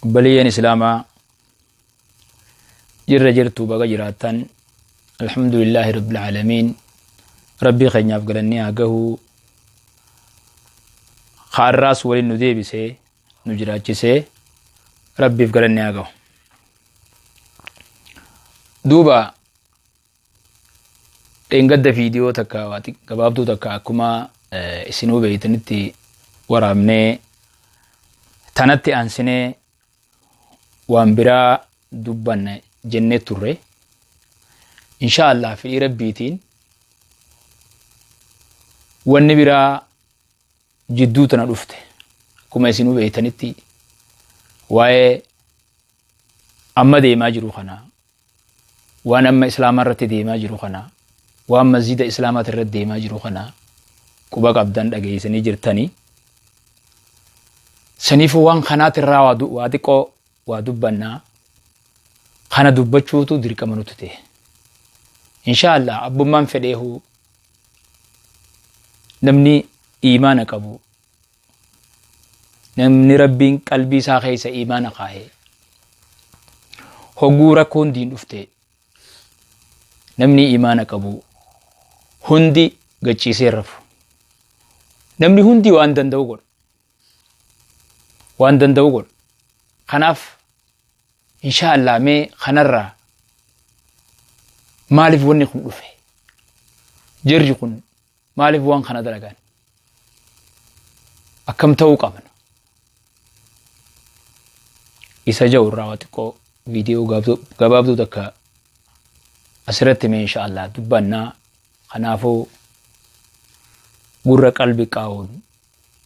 Obboleeyyan Islaamaa jirra jirtu baga jiraattan. Alhamdulillaahi Rabbil Aalamiin. Rabbii keenyaaf galanni haa gahu. Kaarraas waliin nu deebisee nu jiraachisee Rabbiif galanni haa gahu. Duuba dheengadda viidiyoo takka waa gabaabduu takka akkuma isinuu beeytanitti waraabnee tanatti aansinee waan biraa dubbanna jennee turre. Insha Allah fedhii Rabbiitiin wanni biraa jidduu tana dhufte akkuma isinuu beeytanitti waa'ee amma deemaa jiru kana, waan amma islaamaa irratti deemaa jiru kana, waan masjida islaamaati irratti deemaa jiru kana quba qabdan dhageessanii jirtanii. Saniifuu waan kanaatirraa waa xiqqoo waa dubbannaa, kana dubbachuutu dirqama nutti ta'e. Insha Allah abbummaan fedheehu namni iimaana qabu, namni Rabbiin qalbii isaa keessa iimaana kaa'e, hogguu rakkoon diin dhufte namni iimaana qabu hundi gachiisee rafu. Namni hundi waan danda'u godha. Waan danda'u godha. Kanaaf insha Allah mee kanarraa maaliif wanni kun dhufe? Jarri kun maaliif waan kana dalagan? Akkam ta'uu qabna? Isa ja'u irraa waa xiqqoo viidiyoo gabaabduu takka asirratti mee insha Allah dubbannaa. Kanaafuu gurra qalbi qaa'uun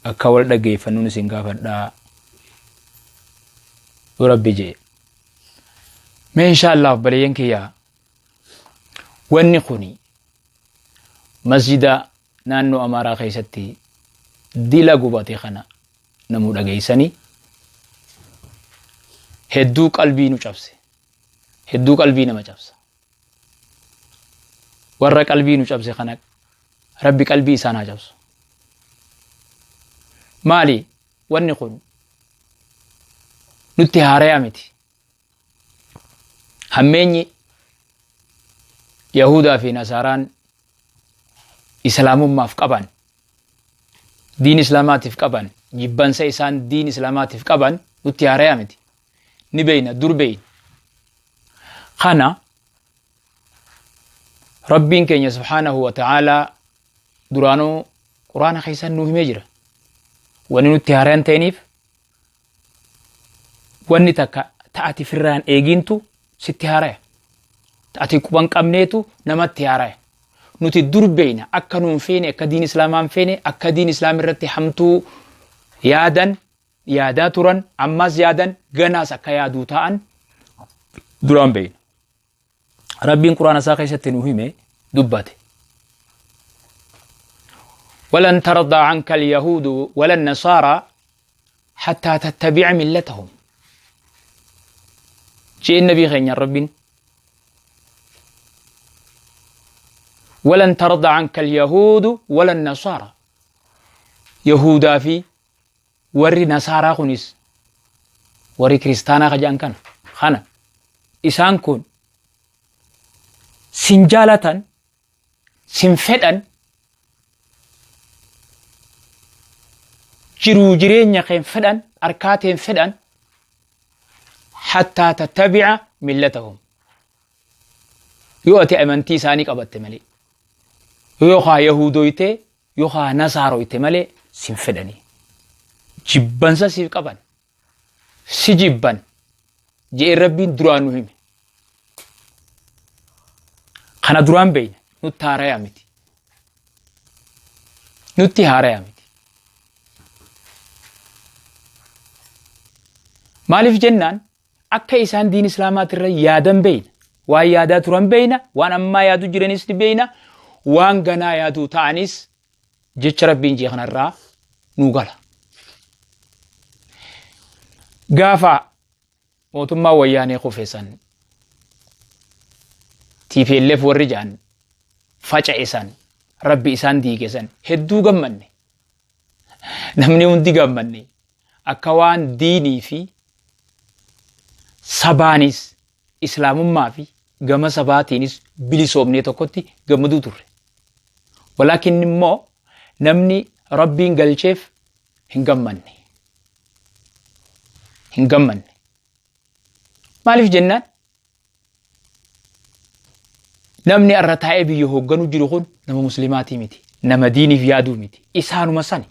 akka wal dhageeffannuun isin gaafadhaa yoo Rabbi jee. Mee insha Allah obboleeyyan kiyyaa, wanni kuni masjida naannoo Amaaraa keessatti dila gubate kana namuu dhageessanii hedduu qalbii nu cabse. Hedduu qalbii nama cabsa. Warra qalbii nu cabse kana Rabbi qalbii isaan haa cabsu. Maali wanni kun nutti haarayaa miti. Hammeenyi Yahudaa fi Nasaaraan Islaamummaaf qaban, diin Islaamaatiif qaban, jibbansa isaan diin Islaamaatiif qaban nutti haarayaa miti. Ni beeyna, dur beeyna. Kana Rabbiin keenya subhaanahu wa ta'aalaa duraanuu Quraana keessaan nuu himee jira. Wanni nutti haaraan ta'iniif wanni takka ta'ati firraan eegintu sitti haaraya. Ta'ati quban qabneetu namatti haaraya. Nuti dur beeyna akka nuun feene, akka diin Islaamaa hin feene, akka diin Islaam irratti hamtuu yaadan, yaadaa turan, ammas yaadan, ganaas akka yaaduu ta'an duraan beeyna. Rabbiin Quraana isaa keessatti nu hime dubbate. ولن ترضى عنك اليهود ولا النصارى حتى تتبع ملتهم جاء النبي خينيا رب ولن ترضى عنك اليهود ولا النصارى يهودا في Warri Nasaaraa kunis warri kiristaanaa ka jedhan kana kana isaan kun sin jaalatan, sin fedhan, jiruu jireenya keen fedhan, harkaa teen fedhan, hattaa tattabi'a millatahum, yoo ati amantii isaanii qabatte malee, yookaan yahudoytee yookaan nasaaroyte malee sin fedhanii. Jibbansa siif qaban, si jibban je'ee Rabbiin duraan nu hime. Kana duraan beeyna, nutti haaraya miti. Nutti haaraya miti. Maaliif jennaan akka isaan diin islaamaatirra yaadan beeyna. Waan yaadaa turan beeyna, waan ammaa yaadu jiranis ni beeyna, waan ganaa yaaduu ta'anis jecha Rabbiin jee kanarraa nu gala. Gaafa mootummaa wayyaanee kufe san, TPLF warri ja'an faca'e san, Rabbi isaan diige san, hedduu gammanne. Namni hundi gammanne akka waan diinii fi Sabaanis Islaamummaa fi gama sabaatiinis bilisoomnee tokkotti gammaduu turre. Walaakin immoo namni Rabbiin galcheef hin gammanne. Hin gammanne. Maaliif jennaan namni arra taa'ee biyya hoogganu jiru kun nama muslimaatii miti. Nama diiniif yaaduu miti. Isaanuma sani.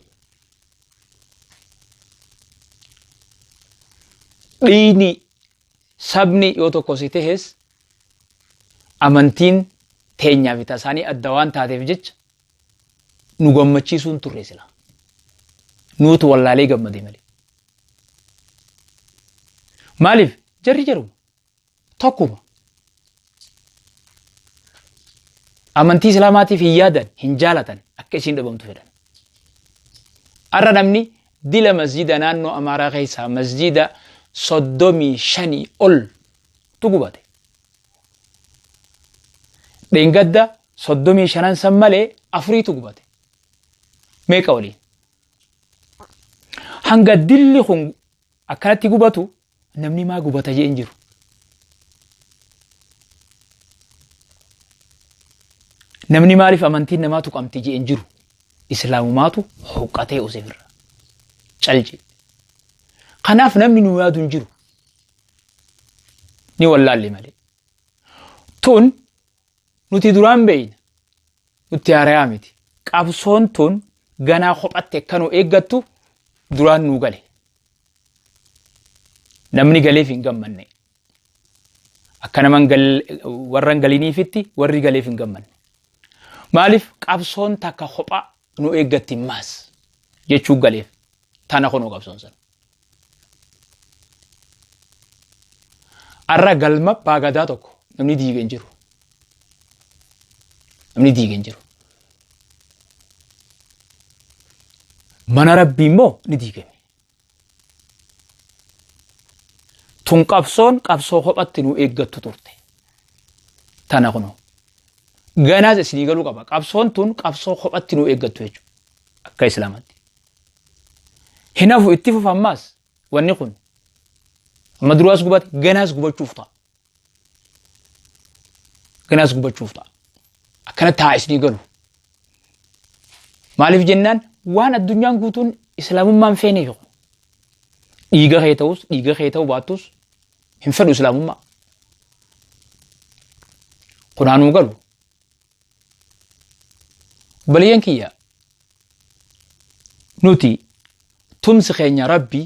Dhiigni sabni yoo tokko si tahes amantiin teenyaa fi tasaanii adda waan taateef jecha nu gammachiisuun turre sila. Nuutu wallaalee gammade malee. Maaliif jarri jaruma tokkuma. Amantii Islaamaatiif hin yaadan, hin jaalatan, akka isiin dhabamtu fedhan. Har'a namni dila masjida naannoo Amaaraa keessaa masjida 35 ol tu gubate. Dheengadda 35 san malee afuriitu gubate. Meeqa waliin? Hanga dilli kun akkanatti gubatu namni maa gubata jee hin jiru. Namni maaliif amantiin namaa tuqamti jee hin jiru. Islaamumaatu huqqatee usifirra. Calje. Kanaaf namni nu yaadu hin jiru. Ni wallaalle malee. Tun nuti duraan beeyna. Nutti haarayaa miti. Qabsoon tun ganaa kophatti akka nu eeggattu duraan nuu gale. Namni galeef hin gammanne. Akka nama warra hin galiniifitti warri galeef hin gammanne. Maaliif qabsoon takka kophaa nu eeggatti maas jechuu galeef tana kunoo qabsoon sana. Arra galma abbaa gadaa tokko namni diige hin jiru. Namni diige hin jiru. Mana rabbii immoo ni diigame. Tun qabsoon qabsoo kophatti nu eeggattu turte. Tana kunoo. Ganaas isinii galuu qaba. Qabsoon tun qabsoo kophatti nu eeggattu jechuudha. Akka Islaamatti. Hin hafu itti fufa ammaas wanni kun. Amma duraas gubate ganaas gubachuuf ta'a. Ganaas gubachuuf ta'a. Akkana ta'a isinii galu. Maaliif jennaan waan addunyaan guutuun islaamummaan feeneef kun. Dhiiga kee ta'us dhiiga kee ta'uu baattus hin fedhu islaamummaa. Kun haanuu galu. Obboleeyyan kiyya nuti tumsi keenya rabbi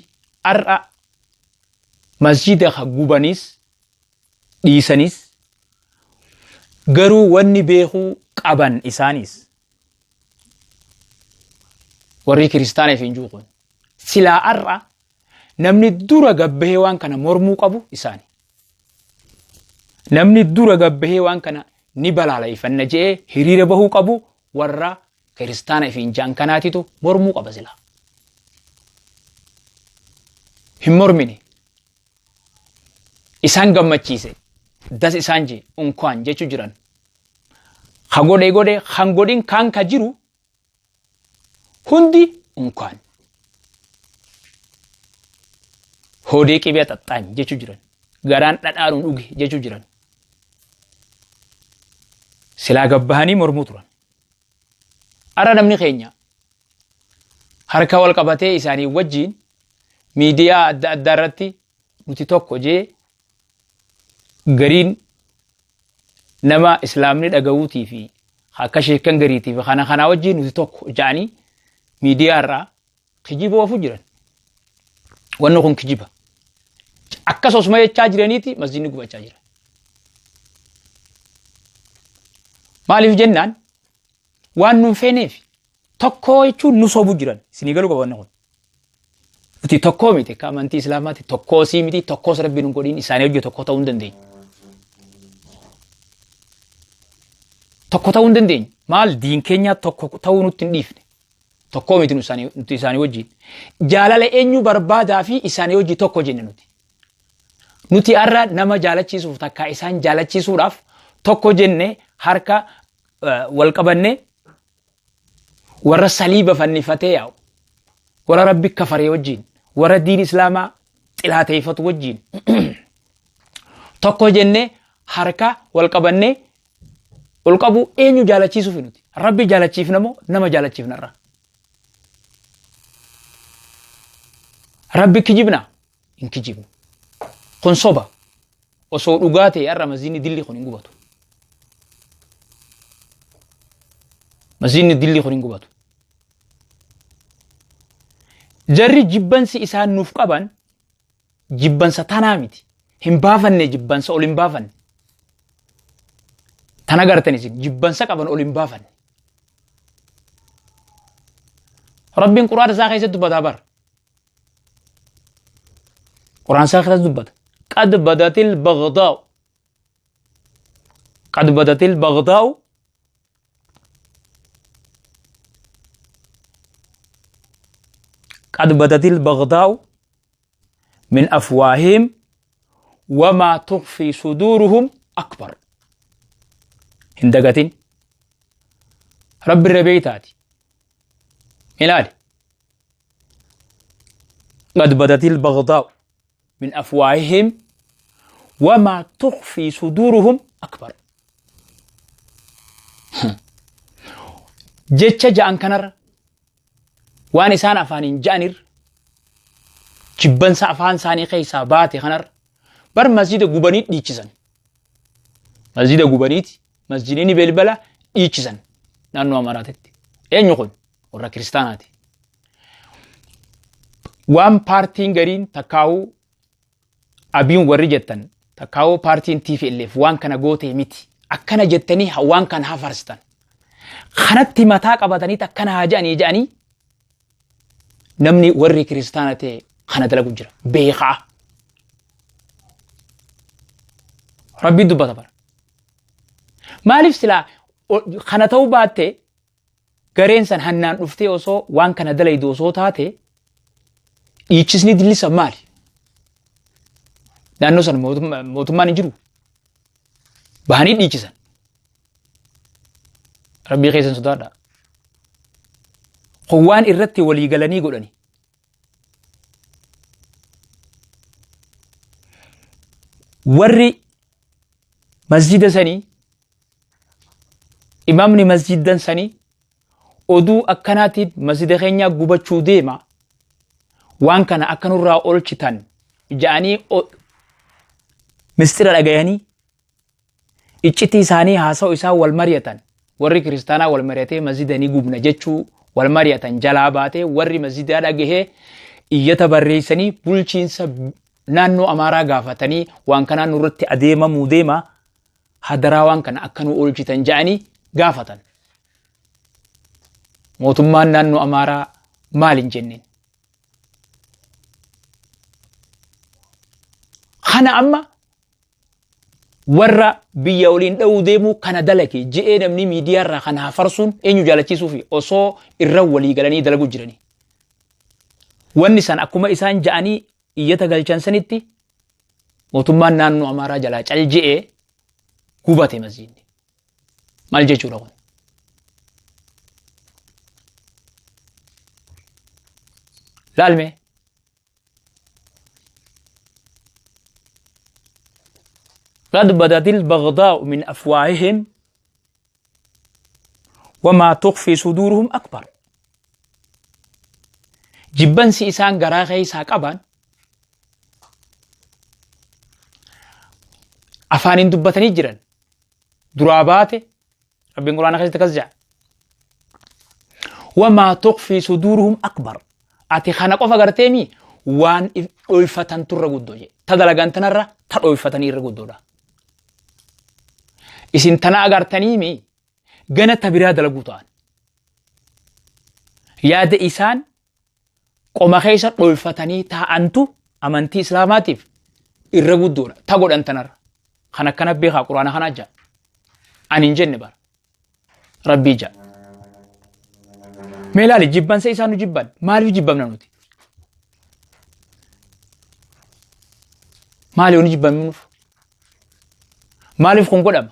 har'a masjida ka gubanis dhiisanis garuu wanni beekuu qaban isaanis warri kiristaanaaf hin jiru kun silaa har'a namni dura gabbahee waan kana mormuu qabu isaani. Namni dura gabbahee waan kana ni balaaleffanna je'ee hiriira bahuu qabu warra kiristaana ifiin ja'an kanaatitu mormuu qaba silaa. Hin mormine. Isaan gammachiise. Das isaan jee unkwaan jechuu jiran. Ka godhe godhe kan godhin kaan ka jiru Hundi unkaan. Hoodee qibee xaxxaan jechuu jiran. Garaan dhadhaa nu dhuge jechuu jiran. Silaa gabbahanii mormuu turan. Arra namni keenya harka wal qabatee isaanii wajjiin miidiyaa adda addaa irratti nuti tokko jee gariin nama islaamni dhaga'uutii fi akka sheekkan gariitii fi kana kanaa wajjin nuti tokko ja'anii miidiyaa irraa kijiba oofu jiran. Wanni kun kijiba. Akkas osuma jechaa jiraniiti masjidni gubachaa jira. Maaliif jennaan waan nun feeneef tokko jechuun nu sobu jiran isinii galuu qaba wanni kun. Nuti tokkoo miti akka amantii Islaamaatti tokkoo sii miti tokkoos rabbiin hin godhiin isaanii hojii tokko ta'uu hin dandeenyu. Tokko ta'uu hin dandeenyu. Maal diin keenyaa tokko ta'uu nutti hin dhiifne. Tokkoo miti nuti isaanii wajjin. Jaalala eenyu barbaadaa fi isaanii wajjin tokko jenne nuti. Nuti har'a nama jaalachiisuuf takkaa isaan jaalachiisuudhaaf tokko jenne harka wal qabannee warra saliiba fannifatee yaa'u warra rabbi kafaree wajjiin warra diin islaamaa xilaateeffatu wajjiin Tokko jennee harka wal qabannee ol qabuu eenyu jaalachiisuufi nuti? Rabbi jaalachiifna moo nama jaalachiifnarra? Rabbi kijibna? Hin kijibnu. Kun soba. Osoo dhugaa ta'e har'a masjiidni dilli kun hin gubatu. Masjiidni dilli kun hin gubatu. Jarri jibbansi isaan nuuf qaban jibbansa tanaa miti. Hin baafanne jibbansa ol hin baafanne. Tana gartan isin jibbansa qaban ol hin baafanne. Rabbiin quraana isaa keessatti dubbataa bara. Quraan isaa keessatti dubbata. Qad badatil bagdaa'u. Qad badatil bagdaa'u قد بدت البغضاء من أفواههم وما تخفي صدورهم أكبر هندقتين رب الربيتاتي ilaali qad badatil bagdaa'u min afwaahihim wamaa tukfii suduuruhum akbar jecha ja'an kanarra waan isaan afaaniin ja'anirra jibbansa afaan isaanii keessaa baate kanarra bar masjida gubanii dhiichisan masjida gubaniiti masjidni ni belbala dhiichisan naannoo Amaaraatitti. Eenyu kun? Warra kiristaanaati. Waan paartiin gariin takkaa'uu abiin warri jettan takkaa'uu paartiin TPLF waan kana gootee miti. Akkana jettanii waan kana hafarsitan. Kanatti mataa qabatanii akkana haa jedhanii jedhanii namni warri kiristaana ta'e kana dalagu jira. Beekaa. Rabbiin dubbata bara. Maaliif silaa kana ta'uu baatte gareen san hannaan dhuftee osoo waan kana dalaydu osoo taate dhiichisni dillisa maali? Naannoo san mootummaan hin jiru. Bahanii dhiichisan. Rabbii keessan sodaadhaa. Kun waan irratti walii galanii godhani. Warri masjida sanii imaamni masjiddan sanii oduu akkanaatiin masjida keenyaa gubachuu deema waan kana akka nurraa olchitan ja'anii mistira dhagayanii iccitii isaanii haasa'u isaan wal mari'atan warri kiristaanaa wal mari'atee masjida ni gubna jechuu wal mari'atan jalaa baatee warri masjidaa dhagahee iyyata barreessanii bulchiinsa naannoo Amaaraa gaafatanii waan kanaan nurratti adeemamuu deema hadaraa waan kana akka nu oolchitan ja'anii gaafatan. Mootummaan naannoo Amaaraa maal hin jenneen. Kana amma warra biyya waliin dha'uu deemuu kana dalage je'ee namni miidiyaa irraa kana hafarsuun eenyu jaalachiisuufi osoo irra walii galanii dalagu jiranii. Wanni san akkuma isaan ja'anii iyyata galchan sanitti mootummaan naannoo Amaaraa jalaa cal je'ee gubate masjiidni. Maal jechuudha kun? Laalmee. قد بدت البغضاء من أفواههم وما تخفي صدورهم أكبر jibbansi isaan garaa keessaa qaban afaaniin dubbatanii jiran duraa baate rabbiin quraana keessatti akkas jedha wamaa tuqfii suduuruhum akbar ati kana qofa garteemi waan if dhoyfatan turra guddoo jedhe ta dalagan tanarra ta dhoyfatanii irra guddoodha isin tana agartaniimi gana ta biraa dalaguu ta'an yaada isaan qoma keessa dhoyfatanii taa'antu amantii islaamaatiif irra guddoodha ta godhan tanarra kan akkana beekaa quraana kanaa ja'a ani hin jenne bara rabbii ja'a mee ilaali jibbansa isaan nu jibban maaliif jibbamna nuti maali yoon jibbamnuuf maaliif kun godhama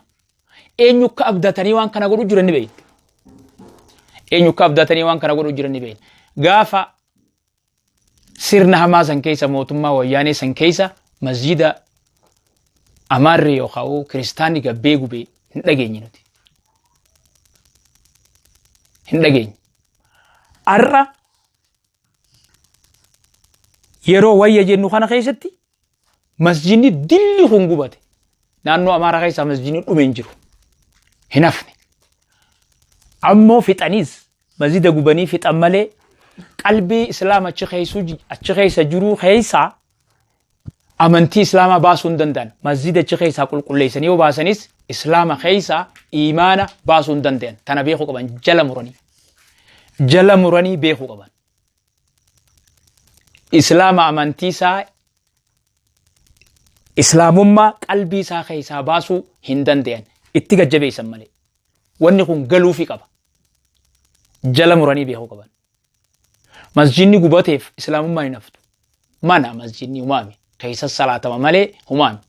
Eenyu akka abdatanii waan kana godhu jiran ni beekna. Eenyu akka abdatanii waan kana godhu jiran ni beekna. Gaafa sirna hamaa san keessa mootummaa wayyaanee san keessa masjiida Amaarri yookaan kiristaanni gabbee gubee hin dhageenye nuti. Hin dhageenye. Har'a yeroo wayya jennu kana keessatti masjidni dilli kun gubate. Naannoo Amaaraa keessaa masjidni dhume hin jiru. Hin hafne. Ammoo fixaniis masjida gubanii fixan malee qalbii Islaama achi keessa jiruu keessaa amantii Islaamaa baasuu hin danda'an. Masjida achi keessaa qulqulleessanii yoo baasanis Islaama keessaa iimaana baasuu hin danda'an. Tana beekuu qaban jala muranii. Jala muranii beekuu qaban. Islaama amantii isaa Islaamummaa qalbii isaa keessaa baasuu hin danda'an. Itti gajjabeessan malee. Wanni kun galuufii qaba. Jala muranii beekuu qaban. Masjidni gubateef Islaamummaan hin haftu. Mana masjidni humaami. Keessa salaatama malee humaami.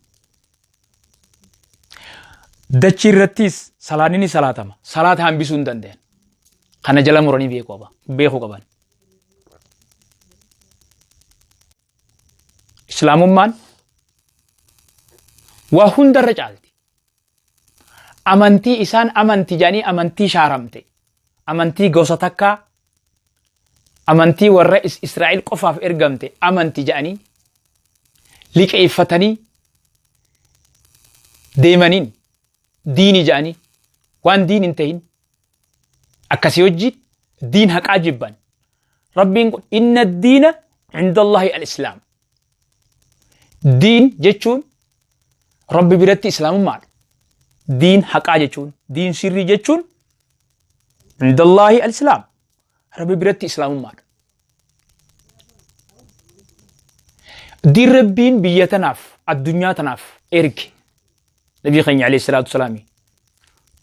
Dachii irrattis salaanni ni salaatama. Salaata hambisuu hin danda'an. Kana jala muranii beekuu qaban. Islaamummaan waa hundarra caalti. Amantii isaan amanti jedhanii amantii shaaramte. Amantii gosa takkaa amantii warra Israa'el qofaaf ergamte amanti jedhanii liqeeffatanii deemaniin diini jedhanii waan diin hin ta'in akkasii wajjin diin haqaa jibban. Rabbiin kun inna diina cinda Allahi al-Islaam. Diin jechuun Rabbi biratti islaamummaadha. Diin haqaa jechuun, diin sirrii jechuun cinda Allahi al-Islaam. Rabbi biratti islaamummaadha. Diin Rabbiin biyya tanaaf, addunyaa tanaaf erge. Nabii keenya alayhi salaatu wasalaami.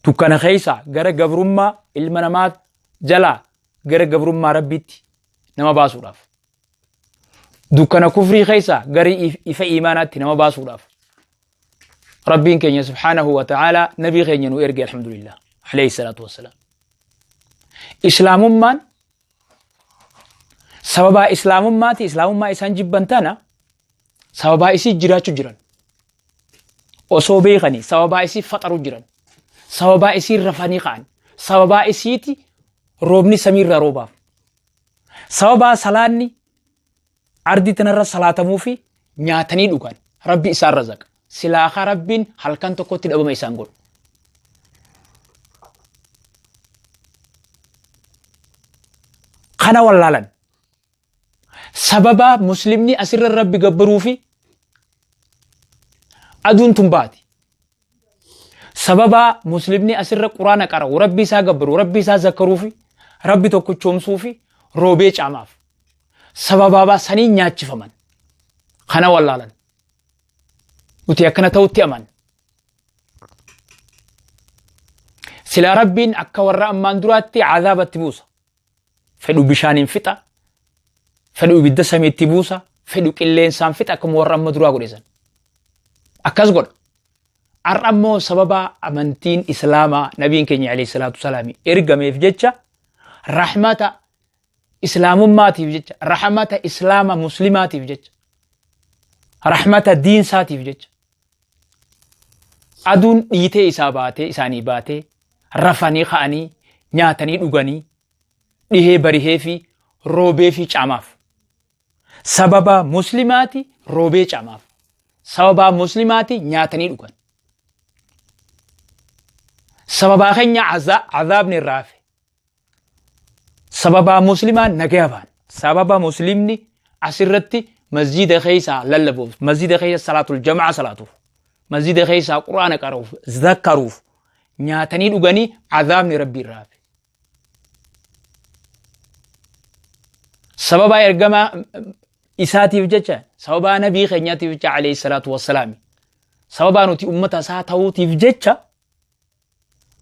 Dukkana keessa gara gabrummaa ilma namaa jalaa gara gabrummaa Rabbiitti nama baasuudhaaf. Dukkana kufrii keessa gara ifa iimaanaatti nama baasuudhaaf. Rabbiin keenya subhaanahu wa ta'aalaa nabii keenya nu erge alhamdulillah alayhi salaatu wassalaam. Islaamummaan sababaa islaamummaati islaamummaa isaan jibban tana sababaa isii jiraachuu jiran. Osoo beekanii sababaa isii faxaruu jiran. Sababaa isii rafanii ka'an. Sababaa isiiti roobni samiirraa roobaaf. Sababaa salaanni ardii tanarra salaatamuu fi nyaatanii dhugan. Rabbi isaan razaqa. Silaakaa Rabbiin halkan tokkotti dhabama isaan godhu. Kana wallaalan. Sababaa muslimni asirra Rabbi gabbaruu fi aduun tun baati. Sababaa muslimni asirra quraana qara'u, Rabbi isaa gabbaru, Rabbi isaa zakkaruu fi Rabbi tokkichoomsuu fi roobee caamaaf. Sababaabaa sanii nyaachifaman. Kana wallaalan. Nuti akkana ta'utti aman. Silaa Rabbiin akka warra ammaan duraatti azaabatti buusa. Fedhu bishaaniin fixa, fedhu ibidda samiitti buusa, fedhu qilleensaan fixa akkuma warra amma duraa godhe san. Akkas godha. Har'a immoo sababa amantiin Islaamaa nabiin keenya alayhi salaatu salaami ergameef jecha rahmata Islaamummaatiif jecha rahmata Islaama muslimaatiif jecha rahmata diinsaatiif jecha aduun dhiitee isaa baatee isaanii baatee rafanii ka'anii nyaatanii dhuganii dhihee barihee fi roobee fi caamaaf. Sababa muslimaati roobee caamaaf. Sababa muslimaati nyaatanii dhugan. Sababaa keenya azaabni irraa hafe. Sababaa muslimaa nagaya baan. Sababa muslimni asirratti masjida keessaa lallabuuf, masjida keessa salaatul jama'a salaatuuf, masjida keessaa quraana qara'uuf, zakkaruuf, nyaatanii dhuganii azaabni rabbii irraa hafe. Sababaa ergamaa isaatiif jecha, sababaa nabii keenyaatiif jecha alayhi salaatu wassalaami. Sababaa nuti ummata isaa ta'uutiif jecha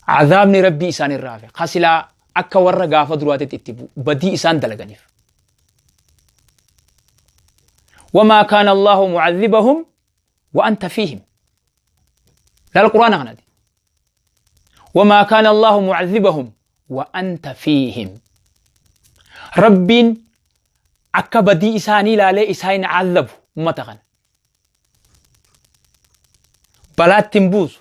Azaabni Rabbii isaan irraa hafe. Ka silaa akka warra gaafa duraatitti itti bu'u badii isaan dalaganiif. Wamaa kaana Allahu mu'adhibahum wa anta fiihim. Laal Qur'aana kanati. Wamaa kaana Allahu mu'adhibahum wa anta fiihim. Rabbiin akka badii isaanii ilaalee isaan hin azabu ummata kana. Balaatti hin buusu.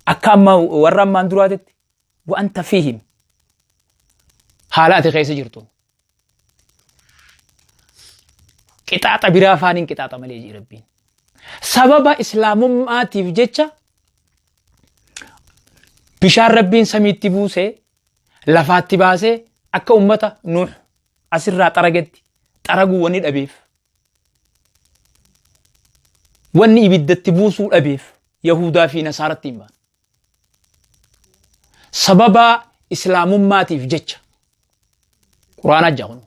Akka amma warra ammaan duraatitti wa'anta fiihim haala ati keessa jirtuun. Qixaaxa biraa afaaniin qixaaxa malee jee Rabbiin. Sababa islaamummaatiif jecha bishaan Rabbiin samiitti buusee lafaatti baasee akka ummata Nuuh asirraa xaragetti xaraguu wanni dhabeef wanni ibiddatti buusuu dhabeef Yahudaa fi Nasaaratti hin baane. Sababa islaamummaatiif jecha quraana ja'a kun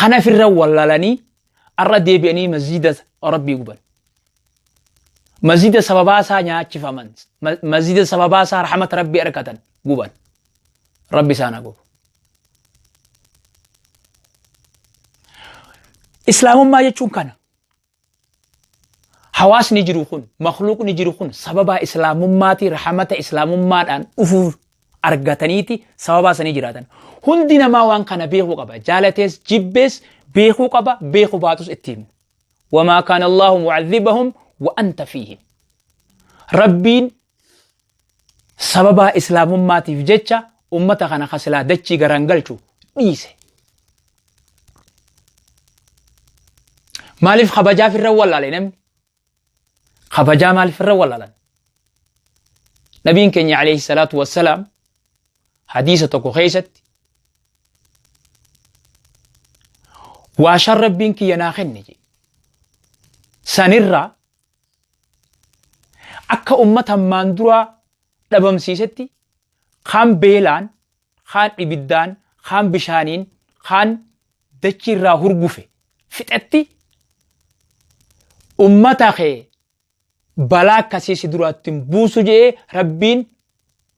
kana firra wallalanii arra deebi'anii masjiida rabbii guban. Masjiida sababaa isaa nyaachifaman masjiida sababaa isaa rahmata rabbii argatan guban. Rabbi isaan haa gubu. Islaamummaa jechuun kana. Hawaasni jiru kun, makluuqni jiru kun sababaa islaamummaatii rahamata islaamummaadhaan dhufuuf argataniiti sababaa sanii jiraatan. Hundi namaa waan kana beekuu qaba. Jaalatees jibbees beekuu qaba, beekuu baatus itti himna. Wamaa kaana Allaahu mu'adhibahum wa anta fiihim. Rabbiin sababaa islaamummaatiif jecha ummata kana ka silaa dachii garaan galchu dhiise. Maaliif kabajaaf irra wallaale namni? Kabajaa maaliif irra wallaalan? Nabiin keenya alayhi salaatu wassalaam hadiisa tokko keessatti waa shan rabbiin kiyya naa kenne jedhe. Sanirraa Akka ummata ammaan duraa dhabamsiisetti kaan beelaan, kaan ibiddaan, kaan bishaaniin, kaan dachii irraa hurgufe fixetti ummata kee balaa akkasii si duraatti hin buusu jedhee rabbiin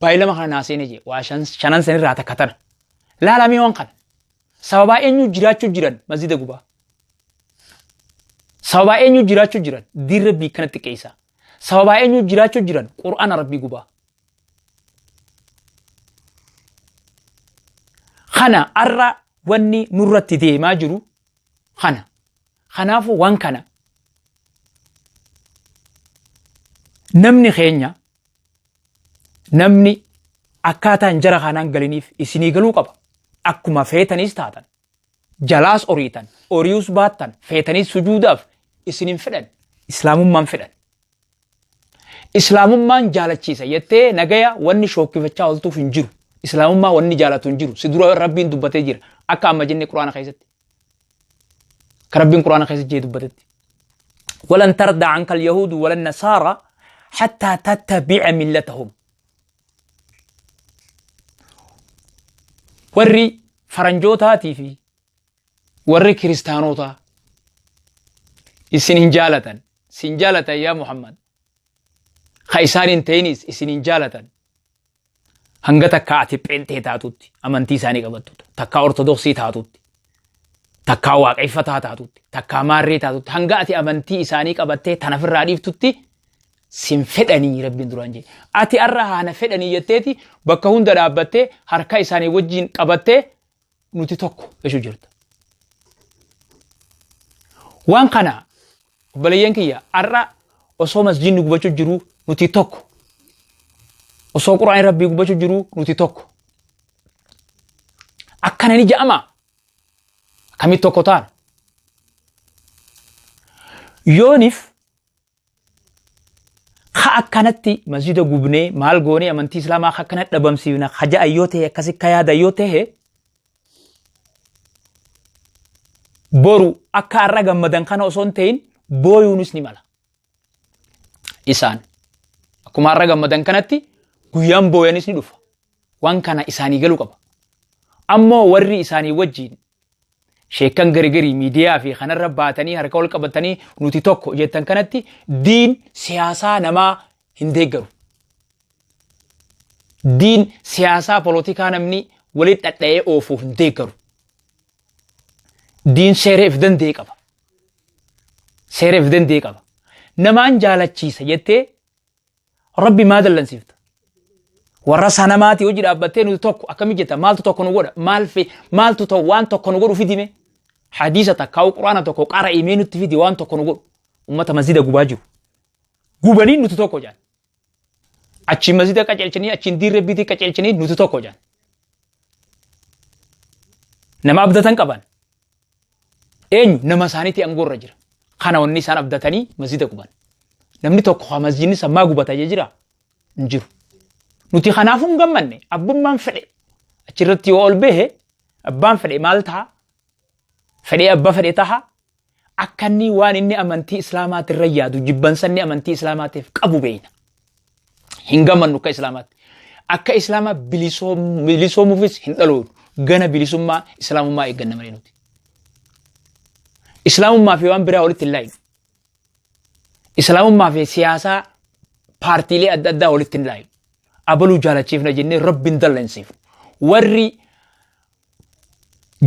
baay'ilama kana naa seene jedhe waa shanan sanirraa takka tana. Laalamee waan kana. Sababaa eenyu jiraachuu jiran masjida gubaa. Sababaa eenyu jiraachuu jiran diin rabbii kana xiqqeessaa. Sababaa eenyu jiraachuu jiran qur'aana rabbii gubaa. Kana arra wanni nurratti deemaa jiru kana. Kanaafuu waan kana namni keenya namni akkaataan jara kanaan galiniif isinii galuu qaba. Akkuma feetanis taatan. Jalaas oriitan, ori'uus baattan, feetaniis sujuudaaf isin hin fedhan. Islaamummaan fedhan. Islaamummaan jaalachiisa jettee nagaya wanni shookkifachaa oltuuf hin jiru. Islaamummaa wanni jaalatu hin jiru. Si dura Rabbiin dubbatee jira. Akka amma jenne Quraana keessatti. Akka Rabbiin Quraana keessatti jee dubbatetti. Walan tarda anka al-yahuudu walan nasaara hattaa tattabi'a millatahum. Warri faranjootaatii fi warri kiristaanotaa isin hin jaalatan. Sin jaalatan yaa Muhammad. Ka isaan hin ta'inis isin hin jaalatan. Hanga takkaa ati pheenxee taatutti amantii isaanii qabattutti takkaa ortodoksii taatutti takkaa waaqeffataa taatutti takkaa maarree taatutti hanga ati amantii isaanii qabattee tan ofirraa dhiiftutti sin fedhanii rabbiin duraan jedhe. Ati arra haana fedhanii jetteeti bakka hunda dhaabbattee harka isaanii wajjin qabattee nuti tokko jechuu jirta. Waan kana obboleeyyan kiyya har'a osoo masjiidni gubachuu jiruu nuti tokko. Osoo quraanni rabbii gubachuu jiruu nuti tokko. Akkana ni ja'ama. Akkamitti tokko taana? Yoonif Ka akkanatti masjida gubnee maal goonee amantii islaamaa ka akkanatti dhabamsiifna ka ja'an yoo ta'e akkasi ka yaada yoo ta'e boru akka har'a gammadan kana osoo hin ta'in booyuunis ni mala. Isaan akkuma har'a gammadan kanatti guyyaan booyanis ni dhufa. Waan kana isaanii galuu qaba. Ammoo warri isaanii wajjin Sheekkan gari garii miidiyaa fi kanarra baatanii harka wal qabatanii nuti tokko jettan kanatti diin siyaasaa namaa hin deeggaru. Diin siyaasaa polotikaa namni walitti dhadha'ee oofu hin deeggaru. Diin seera if danda'e qaba. Seera if danda'e qaba. Namaan jaalachiisa jettee Rabbi maa dallansiifta? Warra sanamaati hojii dhaabbattee nuti tokko akkami jetta maaltu tokko nu godha maal fe maaltu ta'u waan tokko nu godhu fidime hadiisa takkaa'u quraana tokko qara'imee nutti fidi waan tokko nu godhu Ummata masjida gubaa jiru. Gubanii nuti tokko jedhan. Achiin masjida qaceelchanii achiin diin rabbiitii qaceelchanii nuti tokko jedhan. Nama abdatan qaban. Eenyu nama isaaniitii aangoo irra jira. Kana wanni isaan abdatanii masjida guban. Namni tokko haa masjidni sammaa gubata jee jira hin jiru. Nuti kanaafuu hin gammanne abbummaan fedhe achirratti yoo ol bahe abbaan fedhe maal ta'a? Fedhee abba fedhe taha akka inni waan inni amantii islaamaati irra yaadu jibbansa inni amantii islaamaatiif qabu beeyna. Hin gammannu akka islaamaatti. Akka islaamaa bilisoomuufis hin dhaloonu. Gana bilisummaa islaamummaa eegganna malee nuti. Islaamummaa fi waan biraa walitti hin laayinu. Islaamummaa fi siyaasaa paartiilee adda addaa walitti hin laayinu. Abaluu jaalachiifna jennee rabbi hin dallansiifnu. Warri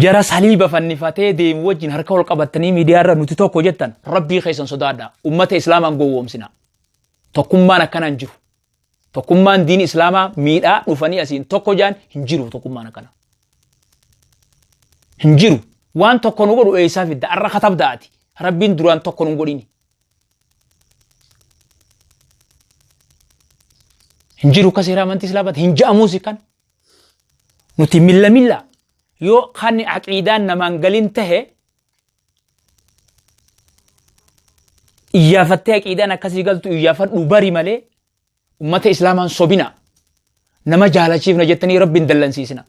jara saliiba fannifatee deemu wajjin harka wal qabattanii miidiyaa irra nuti tokko jettan rabbii keessan sodaadhaa. Ummata islaamaan gowwoomsina. Tokkummaan akkanaa hin jiru. Tokkummaan diin islaamaa miidhaa dhufanii asiin tokko jaan hin jiru tokkummaan akkana. Hin jiru. Waan tokko nu godhu eessaa fidda? Arra katabda ati. Rabbiin duraan tokko nu godhini. Hin jiru akka seera amantii islaamaatti hin ja'amuus kan. Nuti milla milla yoo kan aqiidaan namaan galin tahe iyyaafattee aqiidaan akkasii galtu iyyaafadhu bari malee ummata islaamaan sobina nama jaalachiifna jettanii rabbiin dallansiisina.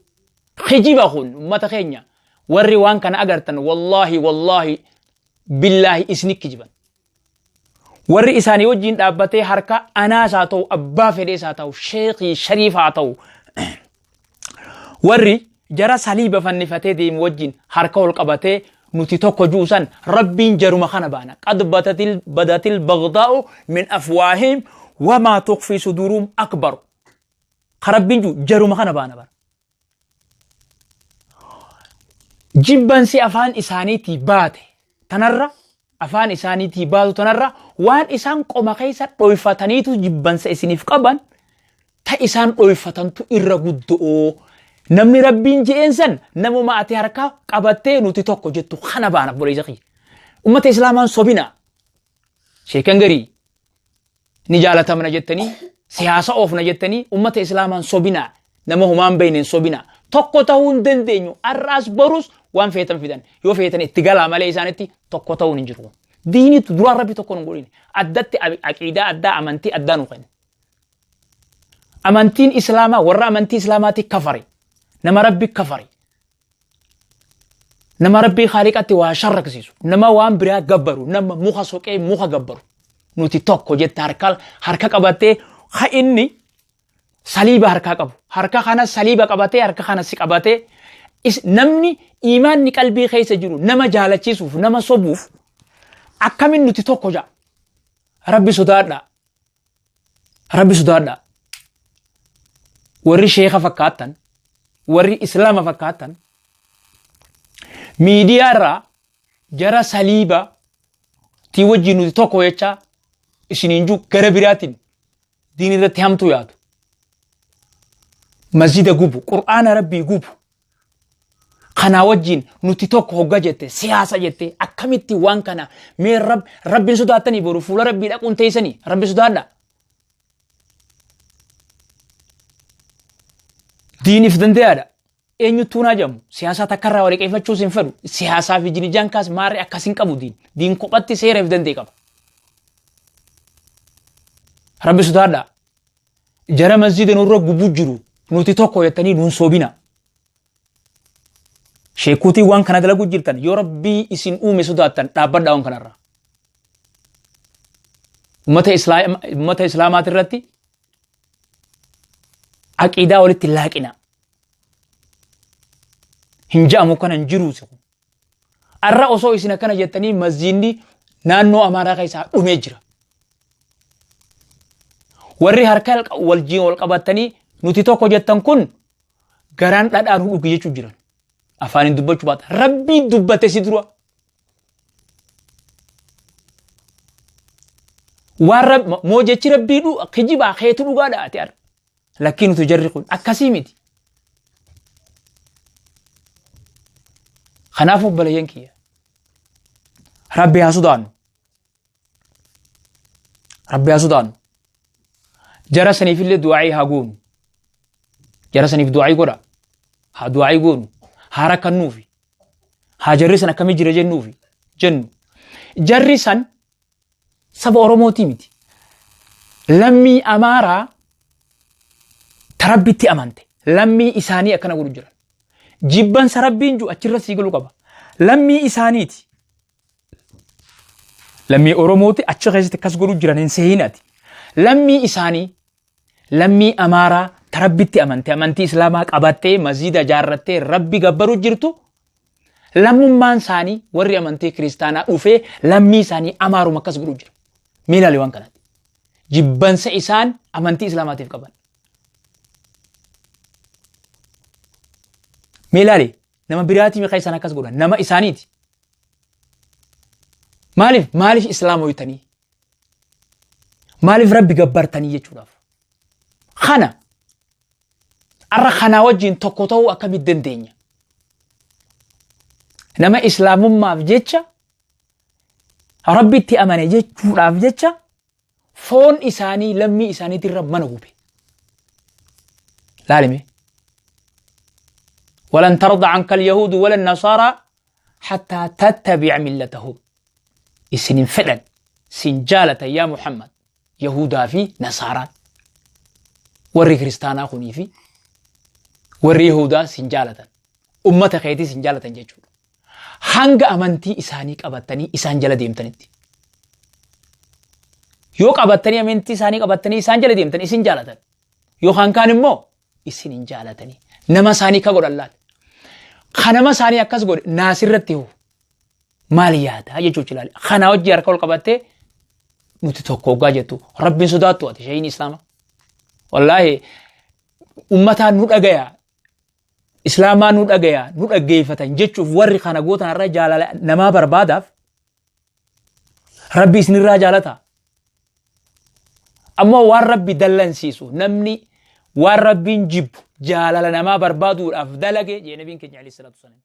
Kijiba kun ummata keenya warri waan kana agartan wallaahi wallaahi billaahi isni kijiban. Warri isaanii wajjin dhaabbatee harka anaas haa ta'u abbaa fedhees haa ta'u sheekii shariif haa ta'u warri jara saliiba fannifatee deemu wajjin harka ol qabatee nuti tokko juusan rabbiin jaruma kana baana qad badatil badatil bagdaa'u min afwaahim wamaa tukfii suduuruum akbaru ka rabbiin ju jaruma kana baana bara Jibbansi afaan isaaniitii baate tanarra afaan isaaniitii baatu tanarra waan isaan qoma keessa dhoyfataniitu jibbansa isiniif qaban ta isaan dhoyfatantu irra guddo'oo. Namni rabbiin je'een san namuma ati harka qabattee nuti tokko jettu kana baana obboleessa kiyya. Ummata islaamaan sobina. Sheekan garii ni jaalatamna jettanii siyaasa oofna jettanii ummata islaamaan sobinaa nama homaan beekneen sobinaa tokko ta'uu hin dandeenyu har'aas borus waan feetan fidan yoo feetan itti galaa malee isaanitti tokko ta'uun hin jiru. Diinitu duraan rabbi tokko nu godhine addatti aqiidaa addaa amantii addaa nu kenne. Amantiin islaamaa warra amantii islaamaatti kafare nama rabbi kafare Nama rabbii khaaliqatti waa sharraksiisu, nama waan biraa gabbaru, nama muka soqee muka gabbaru. Nuti tokko jette harka harka qabattee ha inni saliiba harkaa qabu. Harka kana saliiba qabatee harka kana si qabatee namni imaanni qalbii keessa jiru nama jaalachiisuuf nama sobuuf akkamin nuti tokko ja'a. Rabbi sodaadhaa. Rabbi sodaadhaa. Warri sheeka fakkaattan, warri islaama fakkaattan, miidiyaa irraa jara saliiba tii wajjin nuti tokko jechaa isiniin jiru gara biraatiin diin irratti hamtuu yaadu. Masjida gubu, qur'aana rabbii gubu. Kanaa wajjin nuti tokko hogga jette siyaasa jette akkamitti waan kana mee rabbiin sodaattanii boru fuula rabbii dhaquun teessanii rabbi sodaadha. Diiniif dandayaadha. Eenyuttuu naa jedhamu siyaasaa takkarraa waliqeeffachuus hin fedhu siyaasaa fi jinijaan kaas maarree akkas hin qabu diin diin kophatti seera if danda'e qaba. Rabbi sodaadha. Jara masjiida nurra gubu jiru nuti tokko jettanii nuun sobina. Sheekuutii waan kana dalagu jirtan yoo rabbii isin uume sodaattan dhaabbadhaa waan kanarra. Ummata islaamaati irratti aqiidaa walitti laaqina. Hin ja'amu kana hin jiru. Arra osoo isin akkana jettanii masjiidni naannoo Amaaraa keessaa dhumee jira. Warri harka wajjin wal qabatanii nuti tokko jettan kun garaan dhadhaa nu dhugi jechuu jiran. Afaaniin dubbachuu baata. Rabbiin dubbate si dura. Waan rab moo jechi rabbii dhu kijibaa keetu dhugaadha ati arra. Lakkii nuti jarri kun akkasii miti. Kanaaf obboleeyyan kiyya. Rabbi haa sodaannu. Rabbi haa sodaannu. Jara saniifillee du'aa'ii haa goonu. Jara saniif du'aa'ii godha. Haa du'aa'ii goonu. Haa rakkannuufi. Haa jarri san akkamii jira jennuufi. Jennu. Jarri san saba Oromootii miti. Lammii Amaaraa ta Rabbitti amante. Lammii isaanii akkana godhu jiran. Jibbansa Rabbiin jiru achirra sii galuu qaba. Lammii isaaniiti. Lammii Oromooti achi keessatti akkas godhu jiran hin sehin ati. Lammii isaanii lammii Amaaraa ta Rabbitti amante amantii Islaamaa qabattee masjiida ijaarrattee Rabbi gabbaruu jirtu lammummaan isaanii warri amantii kiristaanaa dhufee lammii isaanii Amaaruma akkas godhu jira. Mee ilaali waan kanatti. Jibbansa isaan amantii Islaamaatiif qaban. Mee ilaali nama biraatii meeqa isaan akkas godhan nama isaaniiti. Maaliif maaliif islaamoytanii? Maaliif rabbi gabbartanii jechuudhaaf? Kana arra kanaa wajjin tokko ta'uu akkamitti dandeenya? Nama islaamummaaf jecha rabbitti amane jechuudhaaf jecha foon isaanii lammii isaaniitirra mana gube. Laalime. Walan tarda anka alyahuudu wala nasaaraa hattaa tattabi'a millatahum. Isin hin fedhan sin jaalatan yaa Muhammad Yahudaa fi Nasaaraan. Warri kiristaanaa kunii fi warri Yahudaa sin jaalatan. Ummata keetii sin jaalatan jechuudha. Hanga amantii isaanii qabattanii isaan jala deemtanitti. Yoo qabattanii amantii isaanii qabattanii isaan jala deemtan isin jaalatan. Yookaan kaan immoo isin hin jaalatanii. Nama isaanii ka godhan laal. Ka nama isaanii akkas godhe naasirratti hoo maal yaada jechuun ilaali. Kana hojii harka ol qabattee nuti tokko hoggaa jettu rabbiin sodaattu ati shayiin islaama. Wallaahi ummataan nu dhagaya islaamaa nu dhagaya nu dhaggeeffatan jechuuf warri kana gootan irra jaalala namaa barbaadaaf rabbi isinirraa jaalata. Ammoo waan rabbi dallansiisu namni waan rabbiin jibbu jaalala namaa barbaaduudhaaf dalage jee nabiin keenya alayhi salaatu wasalaam.